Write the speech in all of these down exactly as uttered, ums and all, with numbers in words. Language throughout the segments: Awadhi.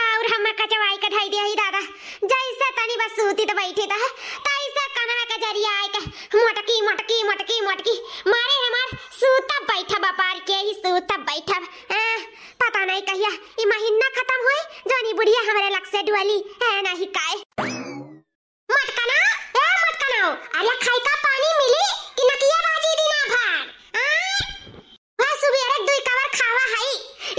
और हमें कचवाई के धई दिया ही दादा, जैसे तनी बस सूती त बैठी त, तैसे कनवा के जरिया आए के मोटकी, मोटकी, मोटकी, मोटकी, मारे हमार सूतब बैठब, अपार के ही सूतब बैठब। हाँ, पता नहीं कहिया ई महीना खतम होई, जौन ई बुढ़िया हमरे लग से डुअली, है नहीं काय। मटकना, ए मटकना, अरे खाई का पानी मिली कि नकिया बाजी दिना भर? आय? वह सुबेरे दुई कवर खावा हई,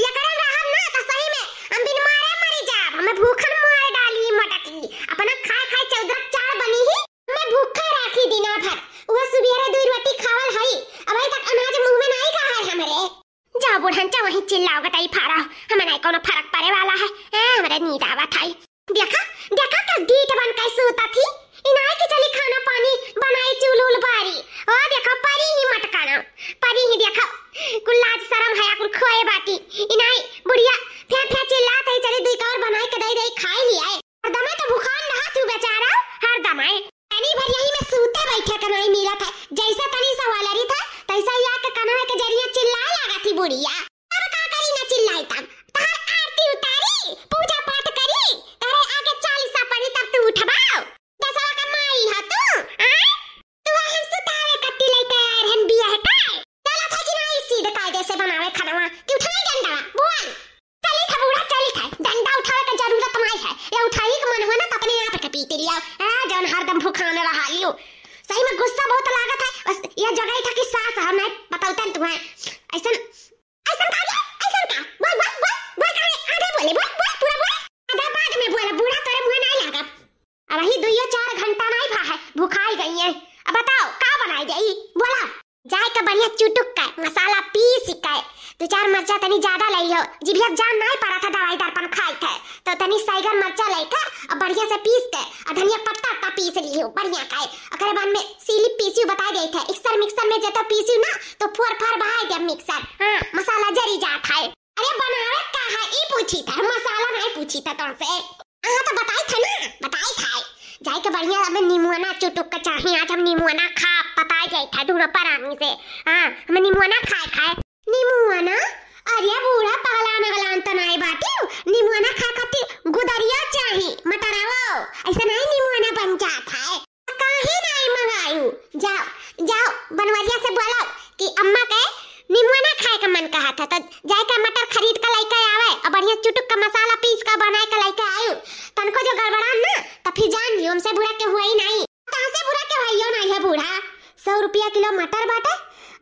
एकरे में रहब ना त सही में हम बिन मारे मरी जाब, हमें भूखन मार डाली मटकी। अपना खाए खाए चौदरक चार बनी ही, हमें भूखा राखी दिना भर। वह सुबेरे दुई रोटी खावल हई, अबही तक अनाज मुंह में नाई गहा है हमरे। जा बुढ़न, जा वहीं चिल्लाओ गटाई फारा, हमें नाई कौनो फरक पड़े वाला है। ए, हमरे नींद आवत है। देखा, देखा कस डीठ बन के सूता थी। इनाई के चली खाना पानी बनाई, चूल उल बारी। ओ देखा, परी ही मटकाना, परी ही देखा। कुल लाज शरम है, कुल खोए बाटी। इनाई बुढ़िया फे फे चिल्लात है, चली दुई कवर बनाई के दई दई खाई लिया है। हरदमे तो भुखान रहा तू बेचारा, हरदमे। तनी भर यही में सूते बैठे के नाई मिलत है, जैसे तनी सा वालरी था, तैसा ही आके कनवे के जरिया चिल्लाए लागा थी बुढ़िया। अब का करी ना चिल्लाई तब, तहार आरती उतारी, पूजा पाठ करी, तहरे आगे चालीसा पढ़ी तब तू उठबाओ। दसवा का माई ह तू, आय? तू हम सुतावे कत्ती लेके आए रहन बिया है काय? चला था कि नाई सीधे कायदे से बनावे खनवा, कि उठाई डंडा, बोल। चली था बूढ़ा, चली था। डंडा उठावे के जरूरत नाई है। ये उठाई के मन हुआ ना, तो अपने आप के पीट लिया। ए, जौन हरदम भुखान रहा लियो। सही में गुस्सा बहुत लागत है। बस ये जगह था कि सास हम नहीं बताउतन तुम्हें। ऐसन, ऐसन का रे? ऐसन का? बोल, बोल, बोल, बोल, कहाँ है? आधा बोले, बोल, बोल, पूरा बोल। आधा बाद में बोला, बूढ़ा तोरे मुँह नहीं लागत। अबही दुइयो चार घंटा नाई भा है, भुखाई गई है। अब बताओ, का बनाई जाई? बोला। जाए के बढ़िया चुटुक के मसाला पीस के, दो चार मरचा तनी ज्यादा लई हो, जिभिया जान नाई पड़ा था दवाई दर्पण खाई थे, तो तनी साइगर मरचा लई के और बढ़िया से पीस के और धनिया पत्ता पत्ता पीस ली हो बढ़िया के। ओकरे बाद में सीली पीसी बताई दे थे, इक्सर मिक्सर में जतो पीसी ना तो फोर फार बहाई दे मिक्सर। हाँ, मसाला जरी जात है। अरे बनावे का है, ई पूछी था, मसाला नहीं पूछी था तुमसे। हाँ, तो बताई था ना, बताई था। जाए के बढ़िया हमें निमुआना चुटुक के चाही, आज हम निमुआना खा, बताई जाए था दोनों परानी से। हाँ, हमें निमुआना खाए खाए। निमुआना? अरे बूढ़ा पगलान अगलान तो नाई बाटी, निमुआना खाए खातिर गुदरिया चाही, मटरवो। ऐसे नहीं निमुआना बन जात है। काहे नाई मंगायू? जाओ, जाओ, बनवरिया से बोलाओ कि अम्मा के निमुआना खाए का मन कहा था, तो जाए के मटर खरीद के लेके आवे और बढ़िया चुटुक का मसाला पीस के बनाए के लेके आयू। तनको जो गड़बड़ान ना, तो फिर जान लियो, हमसे बुरा के हुआ ही नहीं। कहाँ से बुरा के हुआ ही नहीं है बूढ़ा? सौ रुपया किलो मटर बाटे,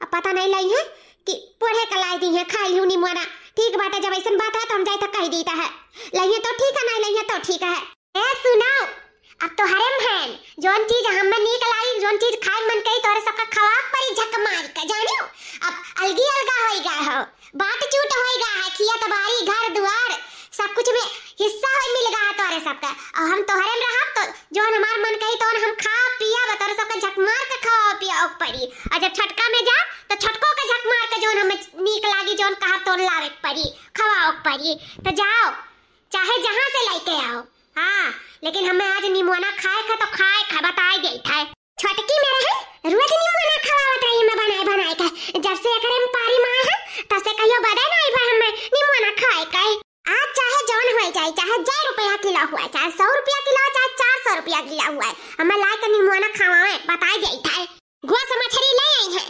अब पता नहीं लई है कि पोढ़े के लाई दी है, खा लियो निमुआना। ठीक बाटे, जब ऐसन बात है तो हम जाए तो कह दीता है, लइहे तो ठीक है, नहीं लइहे तो ठीक है। ए सुनाओ, अब तोहरे में है, जौन चीज हमें नीक लागी, जौन चीज खाए मन कही, तोहरे सबका खवा परी झक मार के, जानियो। अब अलगी अलगा होई गए हो, बाँट चूट होई गए है, खियत बारी, घर दुआर, सब कुछ में हिस्सा होई मिल गए है तोहरे सबका। और हम तोहरे में रहब तो जौन हमार मन कही तौन हम खा पियब, तोहरे सबका झक मार के खवा पिया परी। और जब छटका में जा तो छटको के झक मार के जौन हमें नीक लागी, जौन कहा तौन लावे के परी, खवाओ के परी। तो जाओ, चाहे जहाँ से लेके आओ। हाँ, लेकिन हमें आज निमोना खाए खा तो खाए खा, बताए देत है। छोटकी में रहे, रोज निमोना खवावत रही मैं बनाए बनाए के। जब से एकरे में पारी मार है, तब से कहियो बदे नहीं भा हमें निमोना खाए के। आज चाहे जौन हो जाए, चाहे जय रुपया किलो हुआ, चाहे सौ रुपया किलो, चाहे चार सौ रुपया किलो हुआ, हमें ला के निमोना खवाए, बताए देत है। गोस मछरी ले आई है,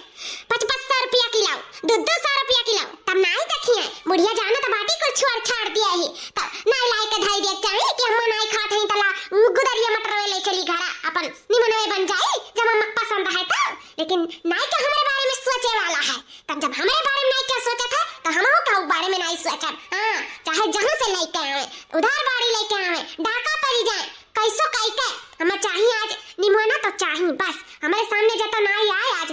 पच पच सौ रुपया किलो, दो दो सौ रुपया किलो, तब नाई देखी है, बुढ़िया जाना तो बाटी कुल छोड़ छाड़ दिया ही, तब नाई लाई के धाई दिया चाहे कि हम नाई खात हई तला गुदरिया मटरवे ले चली घरा, अपन निमनवे बन जाई, जब हमें पसंद है तब, लेकिन नाई के हमरे बारे में सोचे वाला है, तब जब हमरे बारे में नाई के सोचत है, तो हमहू के बारे में नाई सोचब। हाँ, चाहे जहाँ से लेके आवे, उधार बाड़ी लेके आवे, डाका पड़ी जाए, कैसो कई के हमें चाही आज निमोना तो चाही, बस हमरे सामने जतो नाई आए आज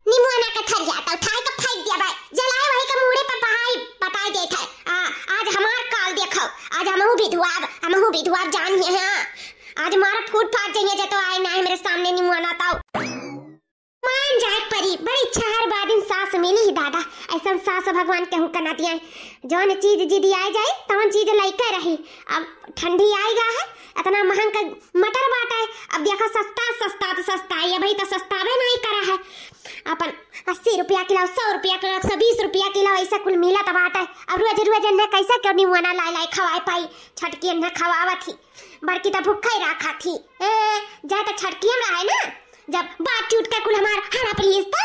निमोना के थरिया तो उठाए के फेंक दिया भाई, जलाए वही के मूड़े पर बहाई बताए देत है। आ, आज हमार काल देखो, आज हमहू विधवाब, हमहू विधवाब जान ही है। आज मारा फूट फाट जाइए जतो आए ना हमरे सामने निमोना तो। मैं मान जाए परी, बड़ी छहर बादिन सास मिली ही दादा। ऐसन सास भगवान केहू का ना दिया। जौन चीज जिदियाए जाए, तौन चीज लइके रही। अब ठंडी आइगा है, इतना महंग का मटर बाटे। अब देखो, सस्ता, सस्ता तो सस्ता है, अबही तो सस्तावे नहीं करा है। अपन अस्सी रुपया किलो, सौ रुपया किलो, एक सौ बीस रुपया किलो, ऐसे कुल मिलत बाटे। अब रोज रोज इन्हें कैसे क्यों निमोना लाए लाए खवाए पाई? छटकी इन्हें खवावत ही, बड़की तो भूखा ही रखा थी। ए, जाए तो छटकी हम रहे ना, जब बात चूट के कुल हमार हड़प लीस तो।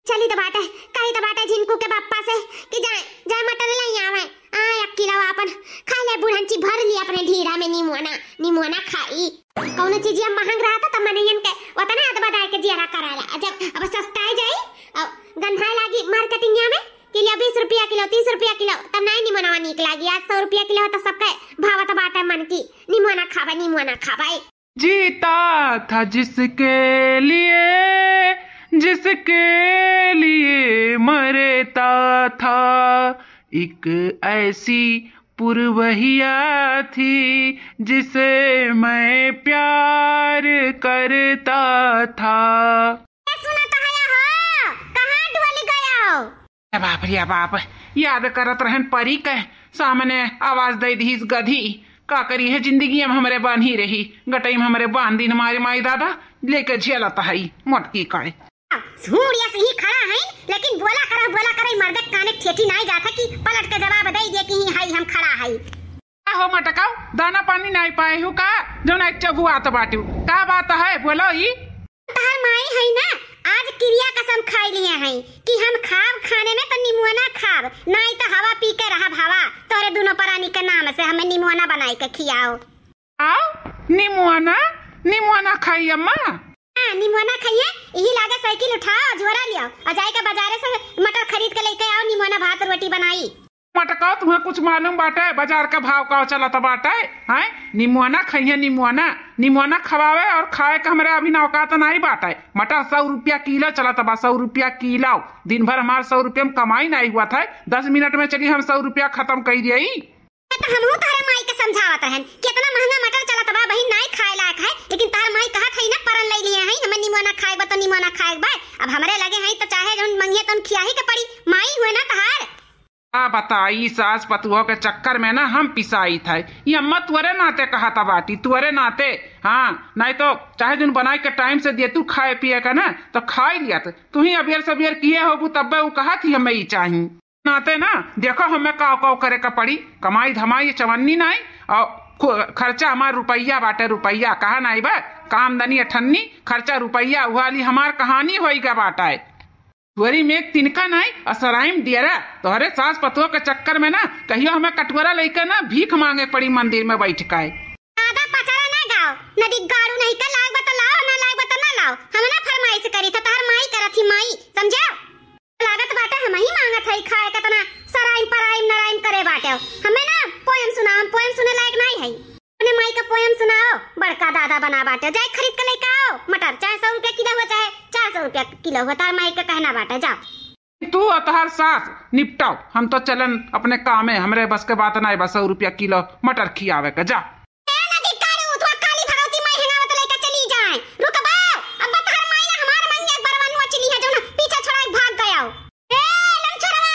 चली तो बाटे, कही तो बाटे झिनकू के बापा से कि जाए, जाए मटर ले आवे। आ, एक किलो आपन खा ले बुढ़ंची, भर ली अपने ढीरा में निमोना, निमोना खाई। कौनो चीजिया महंग रहा था तब मनइयन के उतना अदबदाए के जियरा कराला। जब अब सस्ताए जाई, अब गंधाए लागी मार्केटिंगिया में, किलो बीस रुपया किलो, तीस रुपया किलो, तब नहीं निमोनवा नीक लागी। आज सौ रुपया किलो तो सबके भावत बाटे मन की, निमोना खाबा, निमोना खाबा। जीता था जिसके लिए, जिसके लिए मरता था, एक ऐसी पुरवहिया थी जिसे मैं प्यार करता था। ए, सुना तो हया हो, कहाँ डोल गया हो? ए बाप रे बाप, याद करत रहन परी के, सामने आवाज दे दीस गधी। का करी है जिंदगी में हमरे बान्ही रही, गटई में हमरे बांध दिन मारे माई दादा, लेके झेलत है मोटकी काए। सूंड़िया से ही खड़ा है, लेकिन बोला करा, बोला करा, ई मर्दे काने ठेठी नाई जात है कि पलट के जवाब दे दिए कि ही हाई हम खड़ा है। का हो मटकाऊ, दाना पानी नाई पाए हो का? जौन एक चबुआत बाटू, का बात है बोलो ही? तहर माई है ना, आज किरिया कसम खाई लिए हैं कि हम खाब खाने में तो निमुआना खाब, नाई तो हवा पी के रहब हवा। तोरे दोनों परानी के नाम से हमें निमुआना बनाई के खियाओ। आओ, निमुआना, निमुआना खाई अम्मा। हाँ, निमुआना खाइए, यही लागे साइकिल उठाओ, झोरा लियाओ और जाए के बाजारे से मटर खरीद के लेके आओ, निमुआना भात रोटी बनाई। मटकाओ, तुम्हें कुछ मालूम बाटे बाजार का भाव का चलत बाटे? हैं, निमुआना खाइए, निमुआना, निमुआना खवावे और खाए का हमरे अभी नौकात नहीं बाटे। मटर सौ रुपया किलो चलत बा, सौ रुपया किलो। दिन भर हमार सौ रुपया में कमाई नहीं हुआ था, दस मिनट में चली हम सौ रुपया खत्म कर दिए। तो हमहू तोहरे माई के समझावत रहन कि इतना महंगा मटर चलत बा बहिन, नाई खाए लायक है, लेकिन तोहर माई कहत है ना, परन ले लिए हैं, हमें निमोना खाए बा तो निमोना खाए बा। अब हमरे लगे हैं तो चाहे जौन मंगिए तौन खियाही के पड़ी, माई हुए ना तोहार। आ बताई, सास पतुओ के चक्कर में ना हम पिसाई था। ये अम्मा तोरे नाते कहत बाटी, तोरे नाते। हाँ, नहीं तो चाहे जौन बनाई के टाइम से दे तू खाए पिए का ना, तो खाई लिया। तो तू ही अबियर सबियर किए होबू तब्बे उ कहत ही हमें ई चाही। नाते ना, देखो हमें काव काव करे का पड़ी, कमाई धमाई चवन्नी नाई, और खु-, खर्चा हमार रुपया बाटे, रुपया कहा नाई बा, का आमदनी अठन्नी, खर्चा रुपया, उहाली हमार कहानी होई गा बाटे। तोरी में एक तिनका नाई, और सराइम डेरा, तोहरे सास पतोह के चक्कर में ना, कहियो हमें कटोरा लइके ना भीख मांगे पड़ी मंदिर में बैठ के। दादा पचरा ना गाओ, नदी गाड़ू नहीं का लाग बता लाओ, ना लाग बता ना लाओ, हम ना फरमाइश करी था, तोहर माई करत ही माई, समझा? लागत बाटे हमही मांगत हई खाए, केतना सराइम पराइम नराइम करे बाटे। हमें ना पोएम सुनाओ, हम पोएम सुने लायक नाई हई। अपने माई का पोएम सुनाओ, बड़का दादा बना बाटे। जाए खरीद के लेके आओ मटर, चाहे सौ रुपया किलो हो, चाहे चार सौ रुपया किलो हो, तार माई का कहना बाटे, जाओ। तू और तोहार सास निपटाओ, हम तो चलन अपने कामे, हमरे बस के बात नाई बा सौ रुपया किलो मटर खियावे के, जा। ए नदी कारू, तू काली भगवती माई हंगावत लेके चली जाए। रुक बा, अब तोहर माई ना हमार माई एक बरवा नुआ चिन्ही है, जौन पीछा छोड़ा के भाग गया। ए लंगछोरवा,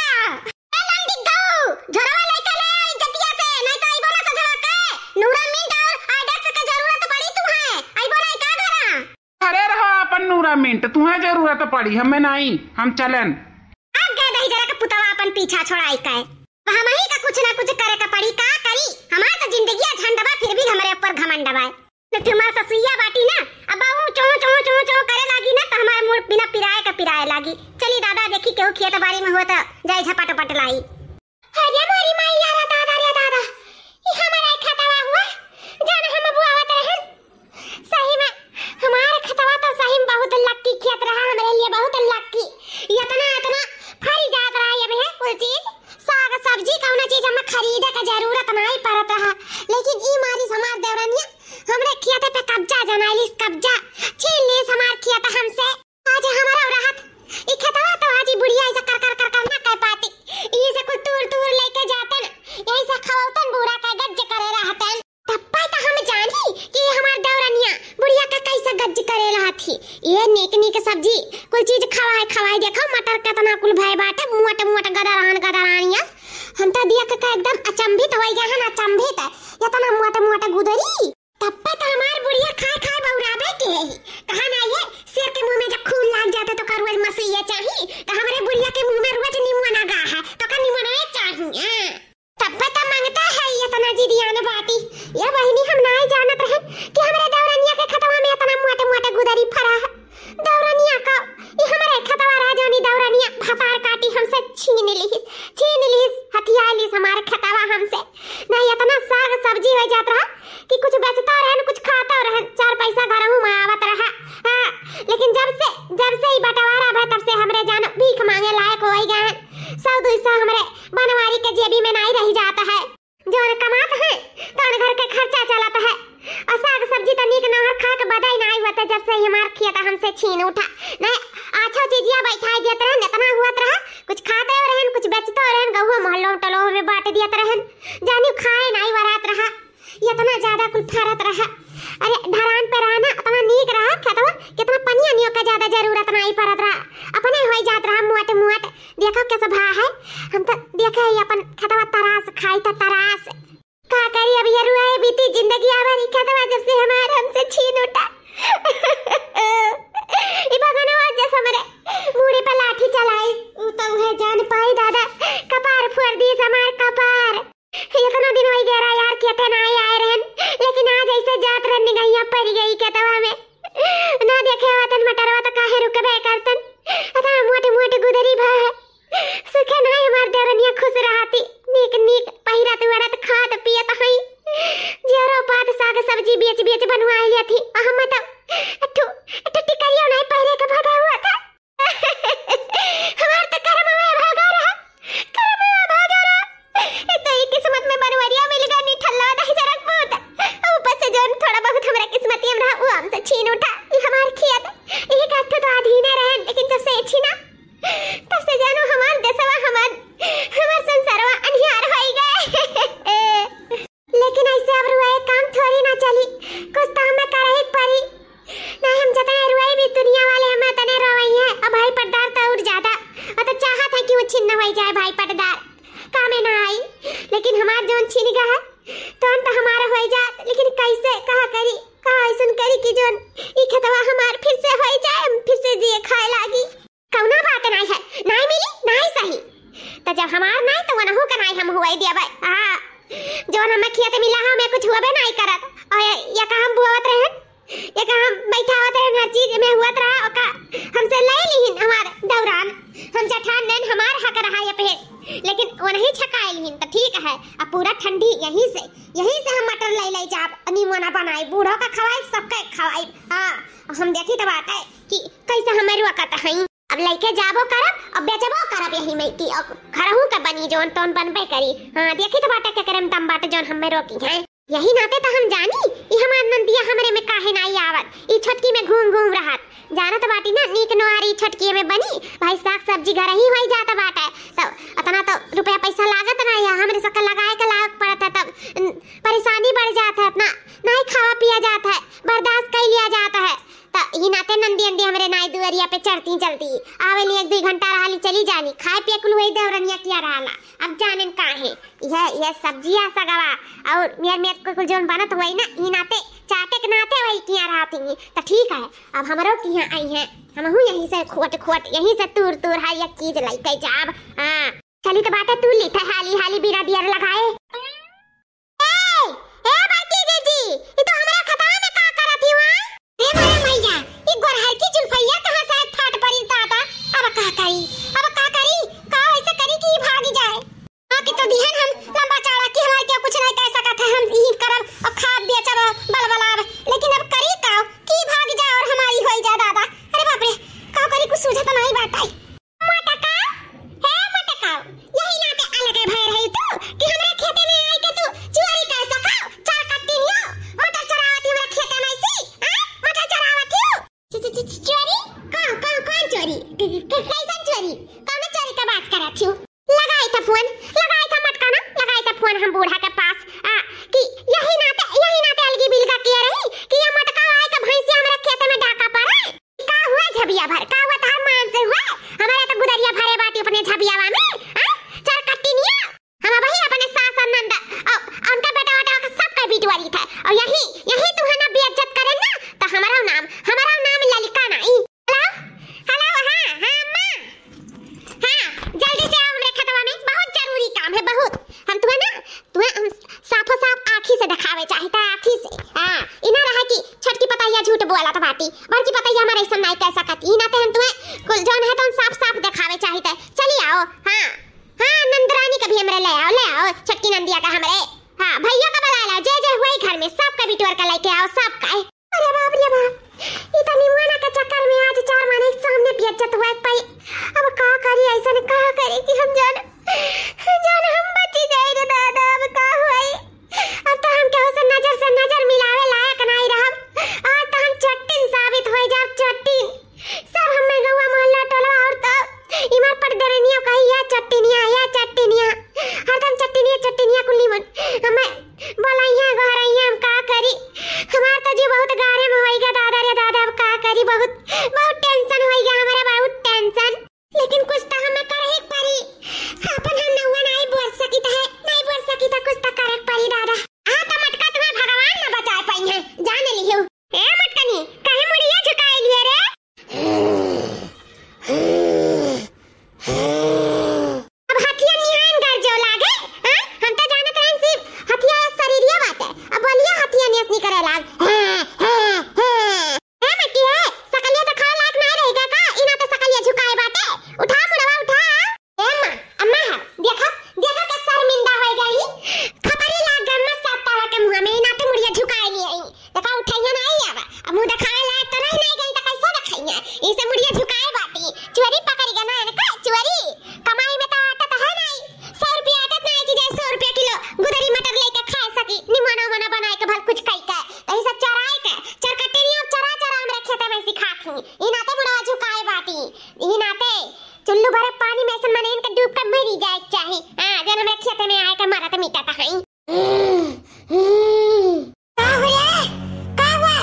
ए लंगड़ी गऊ, झोरवा लेके ले आ इज्जतिया से, नहीं तो अइबो ना सजवा के। नूरा मिंट और आइडेक्स के जरूरत पड़ी तुहे, अइबो नहीं का घरा? घरे रहो अपन नूरा मिंट, तुहे जरूरत पड़ी, हमें नहीं, हम चलन। अब गए दही जरा के पुतवा अपन पीछा छोड़ाई के। अब हमही का कुछ ना कुछ करे का पड़ी, का करी? हमार तो जिंदगिया झंड बा, फिर भी हमरे ऊपर घमंड बा। न तुम्हार ससुइया बाटी ना, अब ऊ चों, चों, चों, चों करे लागी ना, तो हमार मूड़ बिना पिराए का पिराए लागी। चली दादा, देखी केहू खेत बाड़ी में हुआ तो जाए झपट पट लाई। अरे मोरी माई, अरे दादा रे दादा, ई हमारा खेतवा हुआ, जौन हम बुआवत रहन। सही में, हमार खेतवा तो सही में बहुत लक्की खेत रहा, हमरे लिए बहुत लक्की। इतना, इतना फरी जात रहा, ये में कुल चीज, साग सब्जी, कौनो चीज हमें खरीदे के जरूरत नहीं पड़त रहा। लेकिन ई मारी हमार देवरनिया हमरे खेत पे कब्जा जमाई लीस, कब्जा छीन लीस हमार खेत हमसे। आज हमारा रहत ई खेतवा तो आज ई बुढ़िया ऐसा कर कर कर कर ना कर पाती। ई से कुल तूर तूर लेके जातन, यही से खवौतन बूढ़ा का गज्ज करे रहतन। तब पे तो हम जानी कि हमार देवरनिया बुढ़िया का कैसा गज्ज करे रहत ही। ये नीक नीक सब्जी कुल चीज खवाए खवाए देखो, मटर केतना कुल भय बाटे, मोट मोट गदरान गदरानिया। हम तो देख के एकदम अचंभित होइ गए हैं, अचंभित। एतना मोट मोट गुदरी। तब पे तो हमार बुढ़िया खाए खाए बौराबे के है। कहा ना ये शेर के मुंह में जब खून लाग जाता तो का रोज मसीहे चाही, तो हमरे बुढ़िया के मुंह में रोज निमोना गा है, तो का निमोनवे चाही। हाँ। तब पे तो मांगता है एतना जिदियान बाटी। ये बहिनी, हम नाई जानत रहन कि हमरे दौरनिया के खतवा में एतना मोटे मोटे गुदरी फरा है। दौरनिया का, ई हमरे खतवा रहा जौनी दौरनिया भतार काटी हमसे छीन लिहिस, छीन लिहिस, हथिया लिहिस हमार खतवा हमसे। नहीं एतना साग सब्जी होइ जात रहा कि कुछ बेचतो रहन, कुछ खातो रहन, चार पैसा घरहू में आवत रहा। हाँ, लेकिन जब से, जब से ई बंटवारा भय तब से हमरे जानो भीख मांगे लायक होइ गए हैं। सौ दुई सौ हमरे बनवारी के जेबी में नाई रहि जात है। जौन कमात है, तौन घर के खर्चा चलत है। और साग सब्जी तो नीक नहर खाए के बदाई नाई होते, जब से हमार खेत हमसे छीन उठा। नहीं, आछो चीजिया बैठाई देत रहन, एतना हुअत रहा, कुछ खाते रहन, कुछ बेचते रहन, गहुआ मोहल्लो टोलो में बांट देत रहन, जानी खाए नाई वरात रहा, एतना ज्यादा कुल फरत रहा। अरे, धरान पे रहना एतना नीक रहा, खेतवा केतना पनिया नियो का ज्यादा जरूरत नाई पड़त रहा, अपने होइ जात रहा मोट मोट। देखो कैसे भा है, हम तो देखे ही अपन खेतवा तरास खाई था तरास। का करी अब ये रुआई बीती जिंदगी आवारी खेतवा जब से हमार हमसे छीन उठा। ई भगनवा जस हमरे मूड़े पे लाठी चलाई, उ तो उहे जान पाई दादा, कपार फोड़ दी हमार कपार। इतना दिन होइ गया रहा यार, खेते ना आए, आए रहन, लेकिन आज ऐसे जात रहन निगहिया पड़ गई खेतवा में। ना देखे होतन मटरवा तो काहे रुकबे करतन। अतना मोटे मोटे गुदरी भा है। सुखे नाई हमार देवरनिया खुश रहती, नीक नीक पहिरत ओढ़त खात पियत हई। जेवरो पात साग सब्जी बेच बेच बनवाए लेती। आ हम तो अठू, अठू टिकरियो नाई पहिरे के भगा हुआ था। हमार तो करमवा भागा रहा, करमवा भागा रहा। ए तो ई किस्मत में बनवरिया मिल गनी, ठल्ला दही जरक पूत। ऊपर से जौन थोड़ा बहुत हमरा किस्मतिया में रहा, वो हमसे छीन उठा। ई हमार खेत, ई काठो तो अधीने रहे, लेकिन जब से छीना, तब से जानो हमार देसवा, हमार, हमार संसारवा अन्हियार होई गए। लेकिन ऐसे अब रुआई काम थोड़ी ना चली, कुछ तो हमें करही के पड़ी। नहीं हम जतने रुआई भी दुनिया वाले हमें तने रोवई हैं, अब भाई पटदार तो और ज्यादा, और तो चाहत है कि वो छिन्न होई जाए भाई पटदार, कामे ना आई, लेकिन हमार जौन छिन गया है, तौन तो हमारा होई जात, लेकिन कैसे, कहा करी, कहा ऐसन करी कि जौन ई खेतवा हमार फिर से होई जाए, हम फिर से जिए खाए लागी। कौनो बात नाई है, नाई मिली, नाई सही। त जब हमार नाई, त वनहु के नाई हम हुआई दियाबे। आ, जौन हमें खेत मिला है, हमें कुछ हुआबे नाई करत। और ये, ये का हम बुआवत रहन, ये का हम बैठावत रहन, हर चीज में हुआत रहा, ओका हमसे ले लिहिन हमार दौरान। हम जठान नैन, हमार हक रहा ये पे, लेकिन वो नहीं छकाए लिहिन, त ठीक है। अब पूरा ठंडी यहीं से, यहीं से हम मटर ले ले जाब, निमोना बनाई, बूढ़ों का खवाई, सबका खवाई। हाँ, हम देखी तो बात है कि कैसे हमें रुआ कहता है। अब लइके जाबो करब, अब बेचबो करब यही में कि अब घरहू के बनी जौन तौन बनबे करी। हाँ, देखी तो बाटे केकरे में दम बाटे जौन हमें रोकी है। यही नाते तो हम जानी, ई हमार नंदिया हमरे में काहे नाई आवत, ई छोटकी में घूम घूम रहत। जानत बाटी ना, नीक नोहारी छोटकी में बनी, भाई साग सब्जी घर ही होई जात बाटे, तो अतना तो रुपया पैसा लागत ना या हमरे सबके लगाए के लायक पड़त है, तब न, परेशानी बढ़ जात है, अतना नाई खावा पिया जात है, बर्दाश्त कई लिया जात है। त ई नाते नंदी अंदी हमरे नाई दुआरिया पे चढ़ती चलती आवेली, एक दुई घंटा रहली चली जानी, खाए पिए कुल वही देवरनिया किया रहला। अब जानेन काहे यह, यह सब्जिया सगवा और मेर मेर कुल, कुल जौन बनत हुई ना, ई नाते चाटे के नाते वही किया रहती। त ठीक है, अब हमरो किया आई है, हमहू यहीं से खोट खोट, यहीं से तूर तूर हर एक चीज लइके जाब। हाँ, चली त बाटे तू ली थे हाली हाली बिना दियर लगाए। ए, ए बड़की जीजी, ई तो हमरे खतवा में का करत ही हुआ? ए मोरे मैया, ई गोरहर की जुल्फैया कहाँ से फाट पड़ी दादा? अब का करी, अब का करी, का ऐसे करी कि ई भागी जाए? हाँ, कि तो दिहन हम लंबा चौड़ा कि हमारे क्यों कुछ नहीं कह सकत है, हम ई करब और खाब बेचब बलबलाब, लेकिन अब करी का कि ई भागी जाए और हमारी होई जाए दादा। अरे बाप रे, का करी, कुछ सूझत नहीं बाटे। मोटका, हे मोटका, यही नाते अलगे भय रही तू कि हमरे खेते में आई के तू चोरी कर सका, चार कट्टी नियो, मटर चोरावत ही हमरे खेते में सी, हाँ? मटर चोरावत ही? च-, च-, च-, च-, चोरी? कौन, कौन, कौन चोरी? क-, क-, कैसन चोरी? कौन चोरी का बात करत ही? लगाई था फोन, लगाई था मटका ना, लगाई था फोन हम बूढ़ा के पास, आ, कि यही नाते, यही नाते अलगी बिलगा किया त्वरित है। और यही, यही तुहना बेइज्जत करे ना, तो हमारा नाम, हमारा नाम ललिका नाई। हेलो, हेलो, हाँ, हाँ, अम्मा। हाँ, जल्दी से आओ हमरे खेतवा में, बहुत जरूरी काम है, बहुत। हम तुहे ना, तुहे हम साफो साफ आँखी से देखावे चाहित है, आँखी से। हाँ, ई ना रहा कि छोटकी पतैया झूठ बोलत बाटी, बड़की पतैया हमारे ऐसा नाई कह सकत। ई नाते हम तुहे कुल जौन है तौन साफ साफ देखावे चाहित है। चली आओ, हाँ, हाँ, नंदरानी का भी हमरे ले आओ, ले आओ, छोटकी नंदिया का हमरे। हाँ, भैया का बुला लाओ, जे जे हुए घर में, सबका बिटोर के लेके आओ, सबका। अरे बाप रे बाप, ई त निमुआना के चक्कर में आज चार माने के सामने बेइज्जत हुआ एक पाई। अब का करी ऐसन, का करी कि हम जान, जान हम बची जाई रे दादा, अब का हुई? अब तो हम केहू से नजर से नजर मिलावे लायक नाई रहब। आज तो हम चट्टिन साबित हो जाब, चट्टिन। सब हमें गौवा मोहल्ला टोला और तो इमर पट देरनिया कही, "या चट्टिनिया, या चट्टिनिया।" हरदम चट्टिनिया, चट्टिनिया कुल्ली मन। हमें बोलइया, गोहरइया, हम का करी? हमार तो जीव बहुत गारे में होइगा दादा रे दादा, अब का करी? बहुत, बहुत tension होइगा हमारे, बहुत tension। लेकिन कुछ तो हमें करे ही पड़ी। अपन हम नौवा नाई बोल सकित है, नाई बोल सकित है, कुछ तो करे पड़ी दादा। आ तो मटका तुम्हें भगवान न बचाए पाई है, जान लियो। ए मटकनी, कहीं मुड़िया झुकाए लिए रे? अब हथिया निहान गरजो लागे, हाँ? हम तो जानत रहन सिर्फ हथिया शरीरिया बाटे, अब बोलिया हथिया नियस निकरे लाग। हाँ, हाँ, हाँ। ए मटकी है, सकलिया तो खाए लायक नाय रहेगा का? इना तो सकलिया झुकाए बाटे। उठा मुड़वा उठा। ए अम्मा, अम्मा है, देखा, देखा के शर्मिंदा हो गई। खपरी लाग गई अम्मा सात तारा के मुँह में, इना तो मुड़िया झुकाए लिए आई। देखा, उठइया नाई आवा। अब मुँह देखावे लायक तो रही नाई गई, तो कैसे देखाइया? इसे मुड़िया झुकाए बाटी। चोरी पकड़ी गना है ना, चोरी। कमाई में तो आटा तो है नाई। सौ रुपया आटा नाई कि जाए सौ रुपया किलो गुदरी मटर लेके खा सकी। निमोना मोना बनाए के भल कुछ कई के। तो इसे चराए के। चरकटेरिया चरा चरा हमरे खेते में सिखा थी। ई नाते मुड़वा झुकाए बाटी। ई नाते चुल्लू भरे पानी में से मने इनके डूब के मरी जाए के चाही। हाँ, जन हमरे खेते में आए के मरत मिटत हई। का हुआ? का हुआ?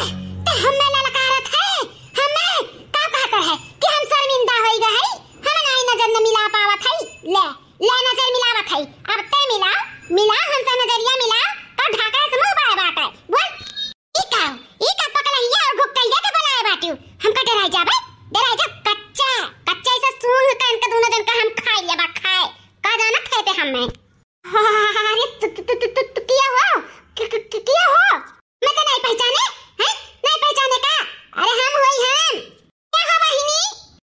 ते हमें ललकारत है? हमें का कहत है कि हम शर्मिंदा होई गए हई? हम नाई नजर न मिला पावत हई। ले, ले नजर मिलावत हई। अब ते मिला, मिला हमसे नजरिया मिला, तो ढाका से मुँह बाय बाटे। बोल, ई का, ई का पकलहिया और घुक्कैया के बुलाए बाटियो? हमका डराई जाबे? डराई जा कच्चा, कच्चा ऐसा सूंघ के इनका दोनों जन का हम खाई लेबा, खाए। का जाना खाए ते हमें। अरे तू, तू, तू, तू, तू, तू किया हो? कि, कि, कि, किया हो? मैं तो नहीं पहचाने, हैं? नहीं पहचाने का? अरे हम होई हम। क्या हो बहिनी?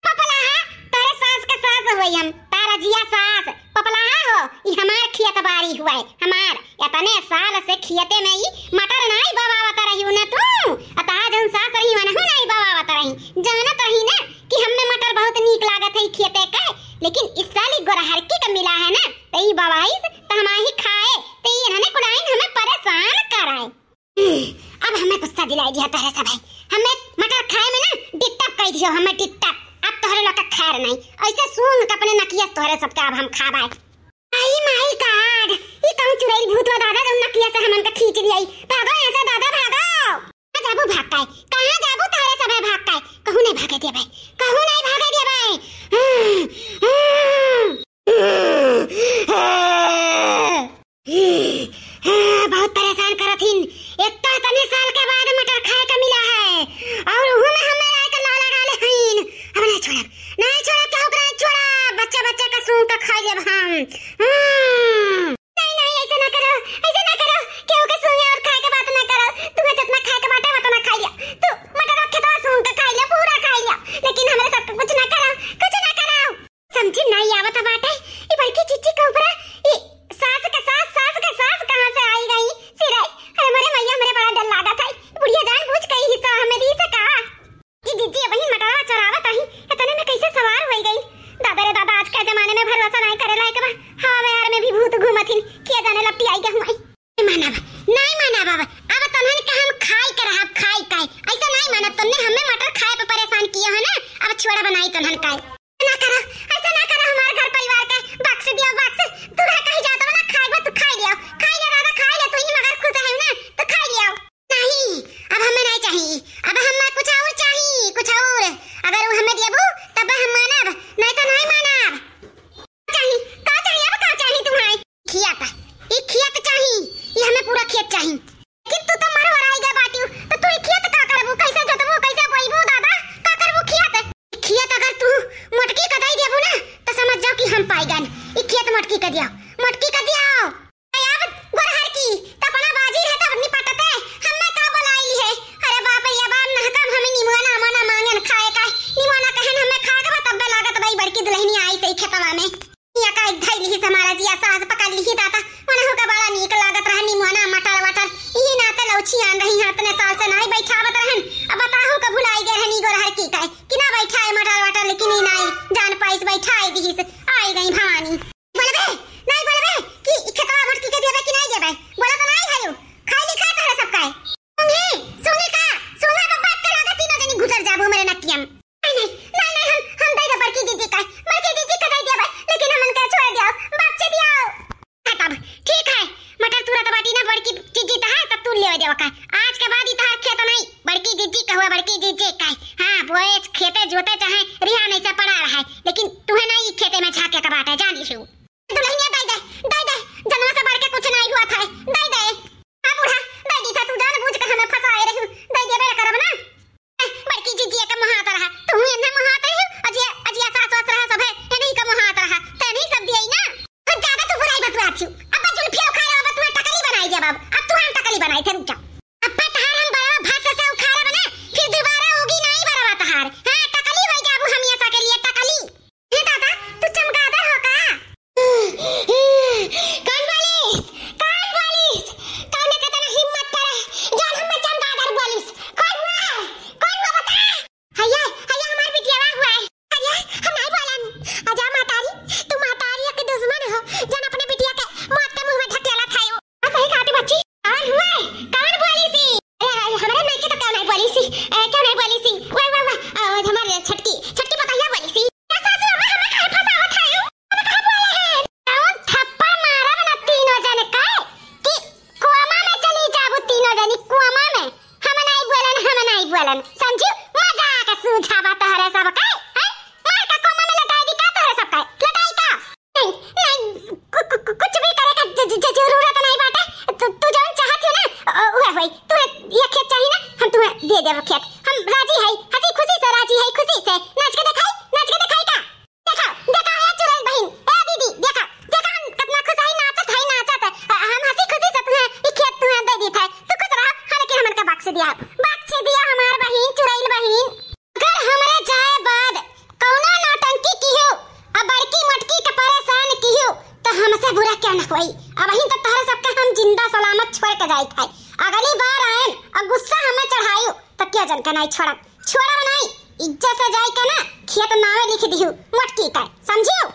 पपलाहा, तारे सास के सास होई हम, तारा जिया सास। पपलाहा हो, ई हमार खेत बारी हुआ है, हमार। इतने साल से खेते में ई मटर नाई बवावत रही ना तू। अतः जौन सास रही वनहु नाई बवावत रही। जानत रही ना कि हमें मटर बहुत नीक लागत है ई खेते के, लेकिन इस साल ई गोरहरकी का मिला है ना, तो ई बवाइस तो हम ही खाए, तो ई इन्होंने कुड़ाइन हमें परेशान कराए। अब हमें गुस्सा दिलाई दिया तोहरे सभे। हमें मटर खाए में ना डिस्टर्ब कर दियो, हमें डिस्टर्ब। अब तोहरे लोग का खैर नहीं। ऐसे सूंघ के अपने नकिया से तोहरे सबके अब हम खाबाए। आई माय गॉड, ई कौन चुड़ैल भूत बा दादा, जौन नकिया से हमन का खींच लियाई। भागो यहाँ से दादा, भागो। कहाँ जाबू भाग के? कहाँ जाबू तोहरे सभे भाग के? कहूँ नहीं भागे दिया भाई, कहूँ नहीं भागे दिया भाई। बहुत परेशान करत हिन। एक तो इतने साल के बाद मटर खाए का मिला है और उहू में हमें आए का लाला डाले हईन। अब नहीं छोड़ब, नहीं छोड़ब, केहू के नहीं छोड़ब। बच्चा बच्चा का सूंघ का खाई लेब हम। हम्म। नहीं, नहीं, ऐसा ना करो, ऐसा ना करो। केहू के सूंघे और खाए के बात ना करो। तुम्हें जितना खाए के बाटे उतना खा लिया। तू मटर और खेतवा सूंघ के खा लिया, पूरा खा लिया। लेकिन हमरे सबके कुछ ना करो, कुछ ना करो। समझी नाई आवत बाटे, ई बड़की चिच्ची के ऊपरा, ई सास के सास, सास के सास कहाँ से आई गई? सिराई, अरे मोरे मैया, हमरे बड़ा डर लागत है। बुढ़िया जानबूझ के ई कि तू तो मरवराई गए बाटियो, तो तू ई खेत का करबू, कैसे जोतबू, कैसे बोईबू दादा, का करबू खेत? ई खेत अगर तू मोटकी का दई देबू ना, तो समझ जाओ कि हम पाई गन। ई खेत मोटकी का दिया, मोटकी का दिया। ए अब गोरहर की, त अपना बाजी रहे तब निपटते, हमें का बोलाई है? अरे बाप रे, अब हम नहकम, हमें निमुआ ना मना मांगन खाए का, निमुआ ना कहन हमें खा के, तब लागत बा ई बड़की दुल्हनिया आई सही खेतवा में। या का एक धई लिही से हमारा जिया सास पकड़ लिही दादा, वनहु का बड़ा नीक लागत रहा निमुआ ना मटर वटर, इही नाते लौछियान रही हैं, अतने साल से नाई बैठावत रहन। अब बताहु का भुलाई गए रहनी गोरहर की का, कि ना बैठाए मटर वटर, लेकिन ई नाई जान पाइस बैठाए दिहिस, आई गई भवानी। बोलबे, नाई बोलबे कि ई खेतवा मोटकी के देबे कि नाई देबे? बोला तो नाई हयू, खाई लिखा तहरे सब काए। सुंगी, सुंगी का, सुंगा बब्बा के लगे तीनों जनी घुसर जाबू हमरे नकिया में। नहीं, नहीं, नहीं, नहीं, हम, हम दे दे बड़की जीजी का, बड़की जीजी का दे दिया भाई, लेकिन हमन के छोड़ दिया, बाप से दिया। हाँ, तब ठीक है, मटर तुरत बाटी ना, बड़की जीजी तो है, तब तू ले दे का। आज के बाद ई तहार खेत नहीं, बड़की जीजी का हुआ, बड़की जीजी का। हाँ, बोए खेते जोते चाहे रिहा नहीं से पड़ा रहा है, लेकिन तुहे ना ई खेते में झांके का बात है, जान लिहू। दुल्हनिया दे दे, दे दे, जनवा से बढ़ के कुछ नहीं हुआ था, दे दे। हाँ बूढ़ा, दे दी था, तू जान बूझ के हमें फंसाए रहू, दे देबे न करब ना। बड़की जिज्जिया के मुहात रहा, तू ही इन्हें मुहात रही, अजिया, अजिया सास वास रहा सब है, इन्हीं का मुहात रहा, ते नहीं सब दिए ना। कुछ ज्यादा तू बुराई बतुआ थी, अब जुल्फिया उखाड़ा, अब तू टकली बनाई जब, अब, अब तू हम टकली बनाई थे, रुक जा। अब पे तहार हम बरवा भात से उखाड़ा बना, फिर दोबारा उगी नहीं बरवा तहार। हाँ, टकली हो जाबू हम ऐसा के लिए टकली। हे दादा, तू चमगादड़ हो का? कौन बोलिस? कौन बोलिस? कौन इतना हिम्मत करे, जौन हमें चमगादड़ बोलिस? कौन हुआ? कौन हुआ बता? हइया, हइया हमार बिटियावा हुआ है। अरे, हम नहीं बोलन। अजा मातारी, तू मातारी के दुश्मन हो, जौन अपने बिटिया के मौत के मुंह में ढकेला था। हाँ, सही कहती बच्ची। कौन हुआ? कौन बोली सी? ए, ए, हमरे माई के तो क्यों नहीं बोली सी? ए, क्यों नहीं बोली सी? वाह, वाह, वाह। आ, हमारे छटकी, छटकी पतैया बोली सी। ए, सासू अम्मा, हमें काहे फंसावत है? हमें काहे बोले हैं? कौन थप्पड़ मारब ना तीनों जन का कि कोमा में चली जाबू तीनों जनी, कोमा में। हम नहीं बोलन, हम नहीं बोलन। समझू? मजाक सूझावा तोहरे सब का, हैं? मार का कोमा में लटाई दी का तोहरे सब का? लटाई का? नहीं, नहीं, कु-, कु-, कु-, कुछ भी करे का ज-, ज-, ज-, जरूरत नहीं बाटे। तू, तू जौन चाहत हो ना, उ-, उहे होई। तू ये खेत चाहिए ना, हम तुम्हें दे देब खेत। हम राजी है, हंसी खुशी से राजी है, खुशी से। नाच के दिखाई, नाच के दिखाई का? देखा, देखा, ए चुड़ैल बहिन, ए दीदी, देखा, देखा हम कितना खुश है, नाचत है, नाचत है। अ, हम हंसी खुशी से तुम्हें ई खेत तुम्हें दे दी थे। तू खुश रहो, हाँ, लेकिन हमन का बख्श दिया, बख्श दिया हमार बहिन, चुड़ैल बहिन। अगर हमरे जाए बाद कौनो नौटंकी किहू, अब बड़की मोटकी के परेशान किहू, तो हमसे बुरा क्या न होई। अबहिन तो तोहरे सबके हम जिंदा सलामत छोड़ के जाइत है। अगली बार आएन और गुस्सा हमें चढ़ायू, तो क्या जन के नहीं छोड़ब, छोड़ब नहीं। इज्जत से जाई के ना खेत नावे लिख दिहू मोटकी का, समझियो?